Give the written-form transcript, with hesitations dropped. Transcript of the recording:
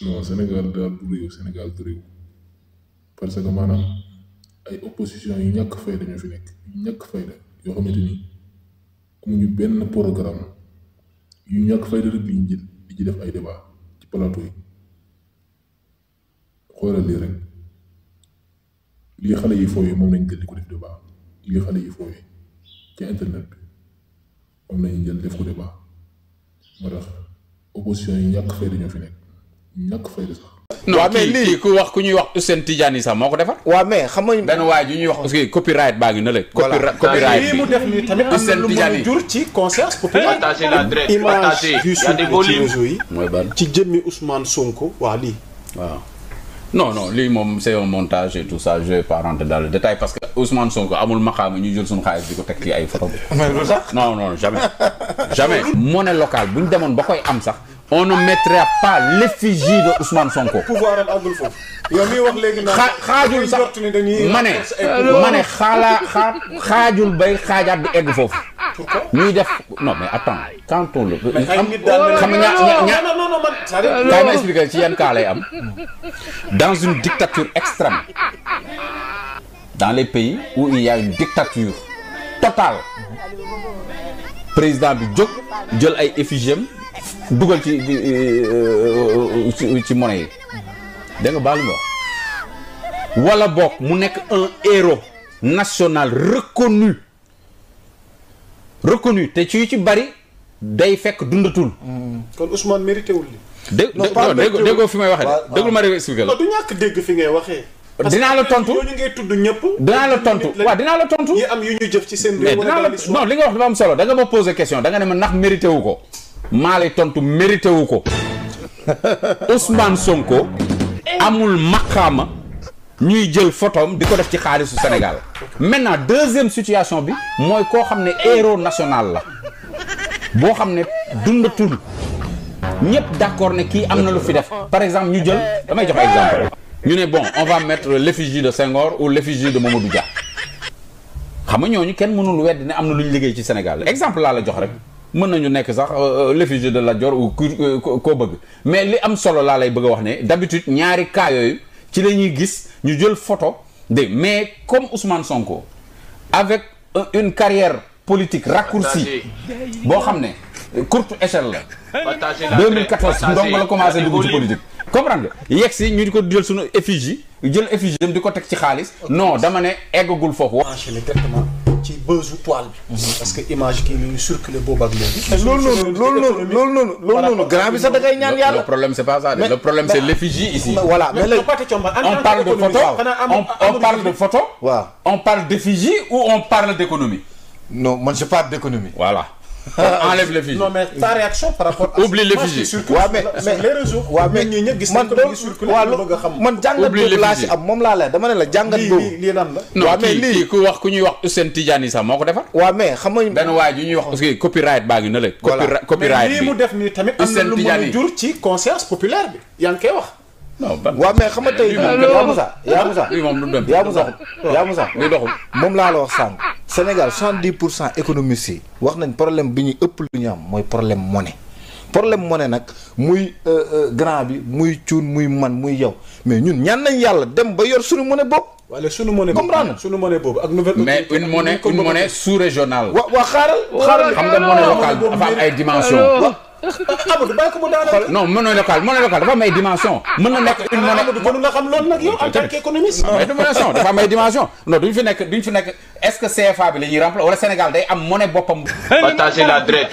non Sénégal daal du réew Sénégal du réew parce que maanaam ay opposition yu ñàkk fayda ñoo fi nekk yu ñàkk fayda yoo xamante ni amuñu benn programme yu ñàkk fayda rek liñ jël di ci def ay débat ci plateau yi xoolal lii rek lii xale yi fooyee moom lañ jël di ko def débat lii xale yi fooyee ci internet bi moom lañuy jël def ko débat moo tax opposition yi ñàkk fayda ñoo fi nekk ñàkk fayda sax. non mais lii ku wax ku ñuy wax Ousseyn Tidiane sax moo ko defar. waaw mais xam nga benn waay ju ñuy wax parce que copyright baa ngi na la. copyright bi mu def nii tamit am na lu mu jur ci conscience populaire. Partagez la direct, partagez. Image yu circulé ci réseau yi. mooy ban ci jëmmi Ousmane Sonko waa lii. waaw non lii moom c'est un montage et tout ça je vais pas rentrer dans le détail parce que Ousmane Sonko amul maqaama ñu jël suñu xaalis di ko teg ci ay photo. mais lu sax non jamais monnaie locale bu ñu demoon ba koy am sax on ne mettrait pas l'effigie de Ousmane Sonko. pouvoir am àggul foofu. yow miy wax léegi naan xaajul sax ma ne xaajul bay xaajaat bi egg foofu. ñuy def non mais attends quand on le. xam nga kaay ma expliquer ci yan cas lay am. dans une dictature extrême. dans les pays où il y a une dictature totale. président bi jóg jël ay effigie dugal ci monnaie yi dégg nga baalu nga wala bokk mu nekk un héros national reconnu te ci bari day fekk dundatul. kon Ousmane mérité wul li. déggoo fi may waxee de déglu ma rek expliquer la. du ñàkk dégg fi ngay waxee. dinaa la tontu ñu ngay tudd ñëpp. dinaa la tontu waaw dinaa la tontu. yi am yu ñu jëf ci seen réew. non li nga wax dafa am solo da nga ma poser question da nga ne ma ndax mérité wu ko. maa lay tontu mérité wu ko Ousmane Sonko amul maqaama ñuy jël photom di ko def ci xaalisu Sénégal maintenant deuxième situation bi mooy koo xam ne héros national la boo xam ne dundatul ñëpp d'accord ne kii am na lu fi def par exemple ñu jël damay jox exemple ñu ne bon on va mettre l'effigie de Senghor ou l'effigie de Mamadou Dia xam nga ñooñu kenn mënul weddi ne am na lu ñu liggéey ci Sénégal exemple laa la jox rek mën nañu nekk sax l'effigie de Lat Dior ou koo bëgg mais li am solo laa lay bëgg a wax ne d'habitude ñaari cas yooyu ci la ñuy gis ñu jël photo mais comme Ousmane Sonko avec une carrière politique raccourcie boo xam ne courte échelle la 2014 donc la commencé dugg ci politique comprendre nga yegg si ñu di ko jël suñu effigie jël effigie dem di ko teg ci xaalis non dama ne eggagul foofu enchaîner directement ci buzzu toile bi. parce que image kii ñu circulé boobu ak léegi. loolu noonu grand bi sax da ngay ñaan yàlla. le problème c'est pas ça le problème c'est l'effigie ici. voilà mais on parle de photo on parle de photo. waaw on parle d'effigie ou on parle d'économie. non man je parle d'économie. voilà. enlève l'effigie. non mais ta réaction par rapport à. oublie l'effigie. waaw mais les réseaux. waaw mais ñi ñëpp gis nañ ko dañuy circulé bëgg a xam. man jàngat boobu laa si am moom laa la dama ne la jàngat boobu. lii lan la. non kii ku wax ku ñuy wax Ousseyn Tidiane sax moo ko defar. waaw mais xam nga benn waay ju ñuy wax parce que copyright baa ngi na la. copyright bi mais lii mu def nii tamit am na lu mën a jur ci conscience populaire bi yaa ngi koy wax. non ban waaw mais xam nga tey yaa Moussa lii moom du dem yaa Moussa li doxul moom laa la wax sànq Sénégal 70% économistes yi wax nañ problème bi ñu ëpp lu ñu am mooy problème monnaie nag muy grand bi muy cuun muy man muy yow mais ñun ñaan nañ yàlla dem ba yor suñu monnaie bopp. wala suñu monnaie comprendre suñu monnaie boobu ak nouvelle. mais une monnaie sous-régionale. waa xaaral xam nga monnaie locale dafa am ay dimensions. Amadou bàyyi ko mu daanaka. non monnaie locale dafa am ay dimensions. mën na nekk une monnaie Amadou mënu la xam loolu nag yow en tant qu'économiste. dafa am ay dimensions non duñ fi nekk est-ce que CFA bi la ñuy remplacer wala Sénégal day am monnaie boppam. Partagez la direct.